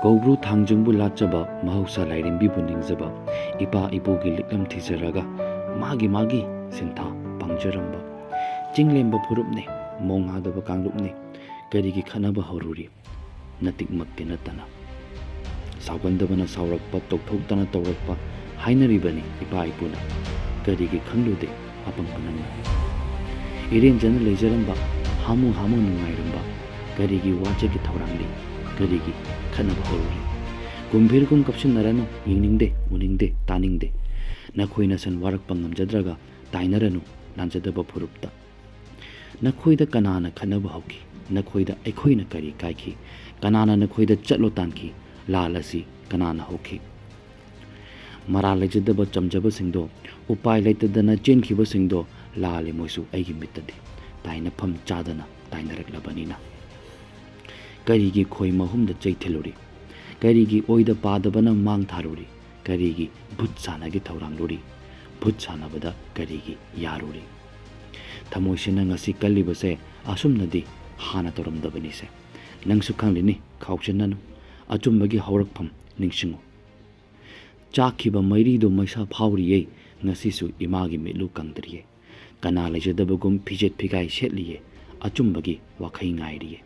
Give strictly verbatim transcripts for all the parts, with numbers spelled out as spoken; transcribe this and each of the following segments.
ꯀꯧꯕ꯭ꯔꯨ ꯊꯥꯡꯖꯤꯡꯕꯨ ꯂꯥꯠꯆꯕ, ꯃꯍꯧꯁꯥ ꯂꯥꯏꯔꯦꯝꯕꯤꯕꯨ ꯅꯤꯡꯖꯕ, ꯏꯄꯥ ꯏꯄꯨꯒꯤ ꯂꯤꯛꯂꯝ ꯊꯤꯖꯔꯒ ꯃꯥꯒꯤ ꯃꯥꯒꯤ ꯁꯤꯟꯊꯥ ꯄꯥꯡꯖꯔꯝꯕ ꯆꯤꯡꯂꯦꯝꯕ ꯐꯨꯔꯨꯞꯅꯤ, ꯃꯣꯡ ꯍꯥꯗꯕ ꯀꯥꯡꯂꯨꯞꯅꯤ꯫ ꯀꯔꯤꯒꯤ ꯈꯠꯅꯕ ꯍꯧꯔꯨꯔꯤ? ꯅꯇꯤꯛꯃꯛꯇꯤ ꯅꯠꯇꯅ꯫ ꯁꯥꯎꯒꯟꯗꯕꯅ ꯁꯥꯎꯔꯛꯄ, ꯇꯧꯊꯣꯛꯇꯅ ꯇꯧꯔꯛꯄ ꯍꯥꯏꯅꯔꯤꯕꯅꯤ ꯏꯄꯥ ꯏꯄꯨꯅ꯫ ꯀꯔꯤꯒꯤ ꯈꯪꯂꯨꯗꯦ ꯑꯄꯪꯕ ꯅꯪꯅ? ꯏꯔꯦꯟꯖꯅ ꯂꯩꯖꯔꯝꯕ, ꯍꯥꯃꯨ ꯍꯥꯃꯨ ꯅꯨꯡꯉꯥꯏꯔꯝꯕ, ꯀꯔꯤꯒꯤ ꯋꯥꯖꯒꯤ ꯊꯧꯔꯥꯡꯂꯤ? ꯀꯔꯤꯒꯤ ꯈꯠꯅꯕ ꯍꯧꯔꯨꯔꯤ? ꯀꯨꯝꯚꯤꯔꯒꯨꯝ ꯀꯞꯁꯤꯟꯅꯔꯅꯨ, ꯌꯦꯡꯅꯤꯡꯗꯦ, ꯎꯅꯤꯡꯗꯦ, ꯇꯥꯅꯤꯡꯗꯦ꯫ ꯅꯈꯣꯏ ꯅꯁꯟ ꯋꯥꯔꯛꯄ ꯉꯝꯖꯗ꯭ꯔꯒ ꯇꯥꯏꯅꯔꯅꯨ ꯂꯥꯟꯖꯗꯕ ꯐꯨꯔꯨꯞꯇ꯫ ꯅꯈꯣꯏꯗ ꯀꯅꯥꯅ ꯈꯠꯅꯕ ꯍꯧꯈꯤ? ꯅꯈꯣꯏꯗ ꯑꯩꯈꯣꯏꯅ ꯀꯔꯤ ꯀꯥꯏꯈꯤ? ꯀꯅꯥꯅ ꯅꯈꯣꯏꯗ ꯆꯠꯂꯣ ꯇꯥꯟꯈꯤ? ꯂꯥꯜ ꯑꯁꯤ ꯀꯅꯥꯅ ꯍꯧꯈꯤ? ꯃꯔꯥꯜ ꯂꯩꯖꯗꯕ ꯆꯝꯖꯕꯁꯤꯡꯗꯣ, ꯎꯄꯥꯏ ꯂꯩꯇꯗꯅ ꯆꯦꯟꯈꯤꯕꯁꯤꯡꯗꯣ ꯂꯥꯜꯂꯦ ꯃꯣꯏꯁꯨ ꯑꯩꯒꯤ ꯃꯤꯠꯇꯗꯤ, ꯇꯥꯏꯅꯐꯝ ꯆꯥꯗꯅ ꯇꯥꯏꯅꯔꯛꯂꯕꯅꯤꯅ꯫ ꯀꯔꯤꯒꯤ ꯈꯣꯏ ꯃꯍꯨꯝꯗ ꯆꯩ ꯊꯤꯜꯂꯨꯔꯤ? ꯀꯔꯤꯒꯤ ꯑꯣꯏꯗ ꯄꯥꯗꯕꯅ ꯃꯥꯡ ꯊꯥꯔꯨꯔꯤ? ꯀꯔꯤꯒꯤ ꯚꯨꯠ ꯁꯥꯟꯅꯒꯦ ꯊꯧꯔꯥꯡꯂꯨꯔꯤ? ꯚꯨꯠ ꯁꯥꯟꯅꯕꯗ ꯀꯔꯤꯒꯤ ꯌꯥꯔꯨꯔꯤ? ꯊꯃꯣꯏꯁꯤꯅ ꯉꯁꯤ ꯀꯜꯂꯤꯕꯁꯦ ꯑꯁꯨꯝꯅꯗꯤ ꯍꯥꯟꯅ ꯇꯧꯔꯝꯗꯕꯅꯤꯁꯦ꯫ ꯅꯪꯁꯨ ꯈꯪꯂꯤꯅꯤ, ꯈꯥꯎꯁꯤꯟꯅꯅꯨ꯫ ꯑꯆꯨꯝꯕꯒꯤ ꯍꯧꯔꯛꯐꯝ ꯅꯤꯡꯁꯤꯡꯉꯨ꯫ ꯆꯥꯛꯈꯤꯕ ꯃꯩꯔꯤꯗꯨ ꯃꯩꯁꯥ ꯐꯥꯎꯔꯤꯌꯦ, ꯉꯁꯤꯁꯨ ꯏꯃꯥꯒꯤ ꯃꯤꯠꯂꯨ ꯀꯪꯗ꯭ꯔꯤꯌꯦ꯫ ꯀꯅꯥ ꯂꯩꯖꯗꯕꯒꯨꯝ ꯐꯤꯖꯦꯠ ꯐꯤꯒꯥꯏ ꯁꯦꯠꯂꯤꯌꯦ, ꯑꯆꯨꯝꯕꯒꯤ ꯋꯥꯈꯩ ꯉꯥꯏꯔꯤꯌꯦ꯫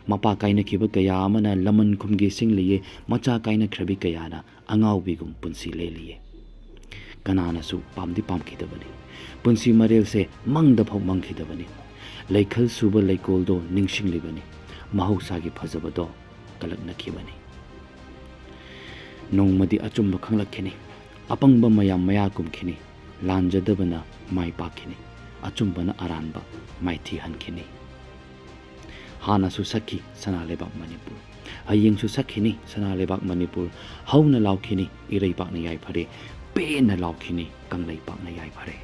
ꯃꯄꯥ ꯀꯥꯏꯅꯈꯤꯕ ꯀꯌꯥ ꯑꯃꯅ ꯂꯃꯟ ꯈꯨꯝꯒꯦ ꯁꯤꯡꯂꯤꯌꯦ, ꯃꯆꯥ ꯀꯥꯏꯅꯈ꯭ꯔꯕꯤ ꯀꯌꯥꯅ ꯑꯉꯥꯎꯕꯤꯒꯨꯝ ꯄꯨꯟꯁꯤ ꯂꯦꯜꯂꯤꯌꯦ꯫ ꯀꯅꯥꯅꯁꯨ ꯄꯥꯝꯗꯤ ꯄꯥꯝꯈꯤꯗꯕꯅꯤ, ꯄꯨꯟꯁꯤ ꯃꯔꯦꯜꯁꯦ ꯃꯪꯗ ꯐꯥꯎ ꯃꯪꯈꯤꯗꯕꯅꯤ꯫ ꯂꯩꯈꯜ ꯁꯨꯕ ꯂꯩꯀꯣꯜꯗꯣ ꯅꯤꯡꯁꯤꯡꯂꯤꯕꯅꯤ, ꯃꯍꯧꯁꯥꯒꯤ ꯐꯖꯕꯗꯣ ꯀꯂꯛꯅꯈꯤꯕꯅꯤ꯫ ꯅꯣꯡꯃꯗꯤ ꯑꯆꯨꯝꯕ ꯈꯪꯂꯛꯈꯤꯅꯤ, ꯑꯄꯪꯕ ꯃꯌꯥꯝ ꯃꯌꯥ ꯀꯨꯝꯈꯤꯅꯤ, ꯂꯥꯟꯖꯗꯕꯅ ꯃꯥꯏ ꯄꯥꯛꯈꯤꯅꯤ, ꯑꯆꯨꯝꯕꯅ ꯑꯔꯥꯟꯕ ꯃꯥꯏꯊꯤ ꯍꯟꯈꯤꯅꯤ꯫ ꯍꯥꯟꯅꯁꯨ ꯁꯛꯈꯤ ꯁꯅꯥ ꯂꯩꯕꯥꯛ ꯃꯅꯤꯄꯨꯔ, ꯍꯌꯦꯡꯁꯨ ꯁꯛꯈꯤꯅꯤ ꯁꯅꯥ ꯂꯩꯕꯥꯛ ꯃꯅꯤꯄꯨꯔ꯫ ꯍꯧꯅ ꯂꯥꯎꯈꯤꯅꯤ ꯏꯔꯩꯄꯥꯛꯅ ꯌꯥꯏꯐꯔꯦ, ꯄꯦꯟꯅ ꯂꯥꯎꯈꯤꯅꯤ ꯀꯪꯂꯩꯄꯥꯛꯅ ꯌꯥꯏꯐꯔꯦ꯫